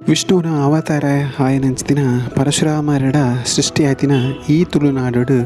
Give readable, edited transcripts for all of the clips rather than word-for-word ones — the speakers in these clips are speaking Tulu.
ವಿಷ್ಣುವಿನ ಅವತಾರ ಆಯನಂಚಿನ ಪರಶುರಾಮರಡ ಸೃಷ್ಟಿಯಾತಿನ ಈ ತುಳುನಾಡು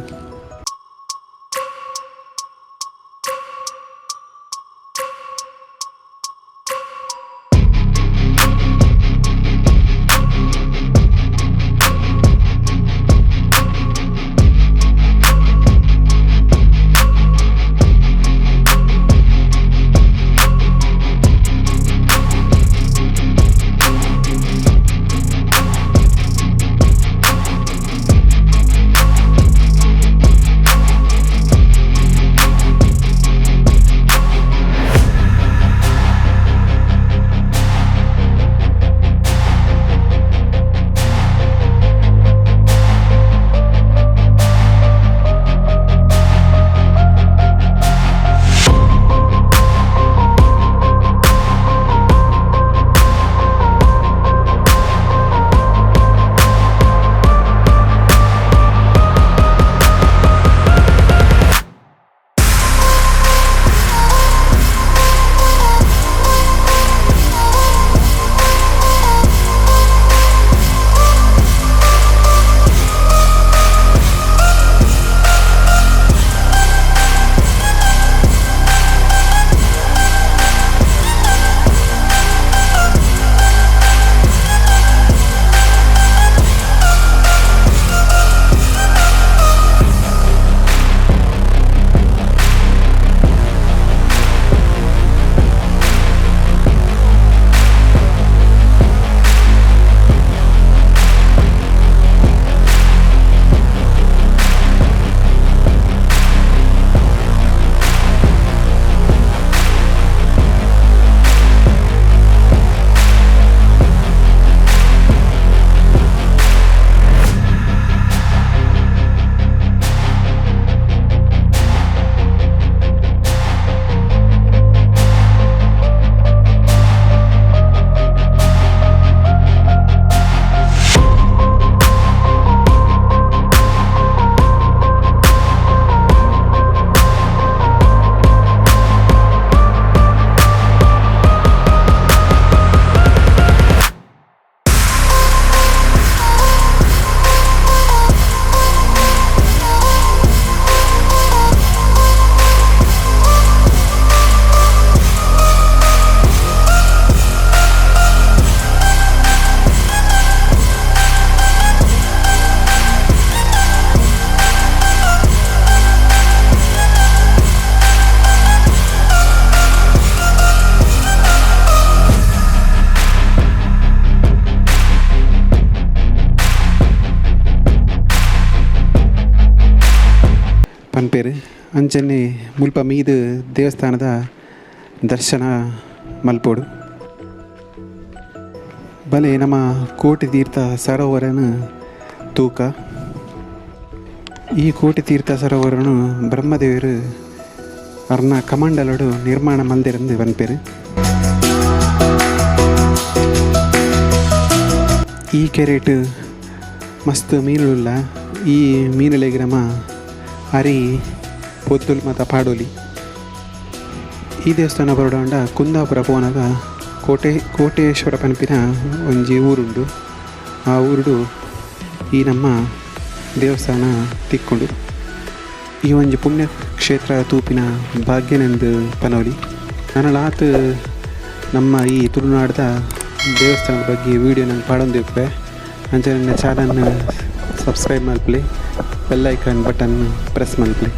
ಪನ್ಪೇರು ಅಂಚನೆ ಮುಲ್ಪ ಮೀದು ದೇವಸ್ಥಾನದ ದರ್ಶನ ಮಲ್ಪೋಡು. ಬಲೆ ನಮ್ಮ ಕೋಟಿ ತೀರ್ಥ ಸರೋವರನ ತೂಕ. ಈ ಕೋಟಿ ತೀರ್ಥ ಸರೋವರನು ಬ್ರಹ್ಮದೇವರು ಅರ್ನ ಕಮಂಡಲೋಡು ನಿರ್ಮಾಣ ಮಲ್ದಿರಂದು ಪನ್ಪೇರು. ಈ ಕೆರೆಟ್ ಮಸ್ತ್ ಮೀನುಲ್ಲ. ಈ ಮೀನುಲೆಗ್ ನಮ ಅರಿ ಪೊತ್ತುಲ್ ಮತ ಪಾಡೋಲಿ. ಈ ದೇವಸ್ಥಾನ ಬರೋಡಾಂಡ ಕುಂದಾಪುರ ಪೋನಾಗ ಕೋಟೇಶ್ವರ ಪನ್ಪಿನ ಒಂಜಿ ಊರುಂಡು. ಆ ಊರುಡು ಈ ನಮ್ಮ ದೇವಸ್ಥಾನ ತಿಕ್ಕೊಂಡು ಈ ಒಂಜಿ ಪುಣ್ಯ ಕ್ಷೇತ್ರ ತೂಪಿನ ಭಾಗ್ಯನೆಂದು ಪನೋಲಿ. ನನಲಾತ್ ನಮ್ಮ ಈ ತುಳುನಾಡದ ದೇವಸ್ಥಾನದ ಬಗ್ಗೆ ವಿಡಿಯೋ ನಂಗೆ ಪಾಡೊಂದಿಪ್ಪೆ. ಅಂಚನೆ ಚಾನಲ್ ಸಬ್ಸ್ಕ್ರೈಬ್ ಮಲ್ಪಲೆ, ಬೆಲ್ ಐಕಾನ್ ಬಟನ್ ಪ್ರೆಸ್ ಮಲ್ಪಲೆ.